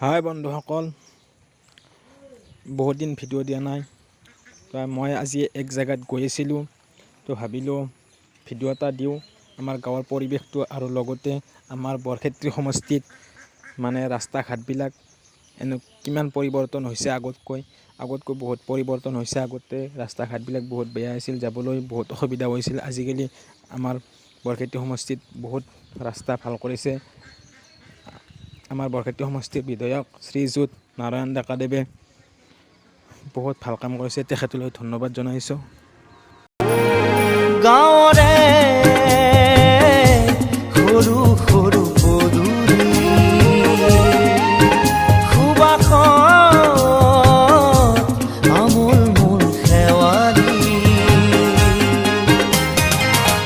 হাই বন্ধুসকল, বহুত দিন ভিডিঅ' দিয়া নাই। তো মই আজি এক জেগাত গৈ আছিলোঁ, তো ভাবিলোঁ ভিডিঅ' এটা দিওঁ আমাৰ গাঁৱৰ পৰিৱেশটো আৰু লগতে আমাৰ বৰক্ষেত্ৰী সমষ্টিত মানে ৰাস্তা ঘাটবিলাক এনে কিমান পৰিৱৰ্তন হৈছে। আগতকৈ বহুত পৰিৱৰ্তন হৈছে। আগতে ৰাস্তা ঘাটবিলাক বহুত বেয়া আছিল, যাবলৈ বহুত অসুবিধা হৈছিল। আজিকালি আমাৰ বৰক্ষেত্ৰী সমষ্টিত বহুত ৰাস্তা ভাল কৰিছে। আমাৰ বৰক্ষেত্ৰী সমষ্টিৰ বিধায়ক শ্ৰীযুত নাৰায়ণ ডেকাদেৱে বহুত ভাল কাম কৰিছে, তেখেতলৈ ধন্যবাদ জনাইছোঁ। গাঁৱৰে সৰু সৰু পদূলি, সুবাসত আমোল মোল শেৱালি,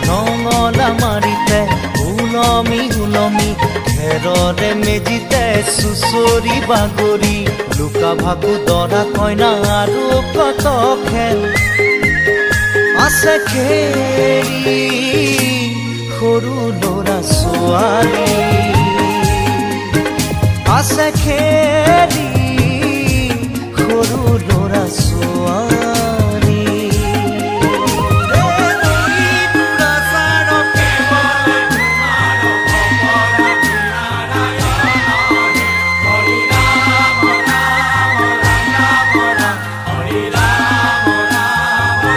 নঙলা মাৰিতে ওলমি ওলমি, খেৰৰে মেজিতে চুচৰি বাগৰি, লুকা ভাকু, দৰা কইনা আৰু কত খেল আছে খেলি সৰু ল'ৰা ছোৱালী আছে খেলি।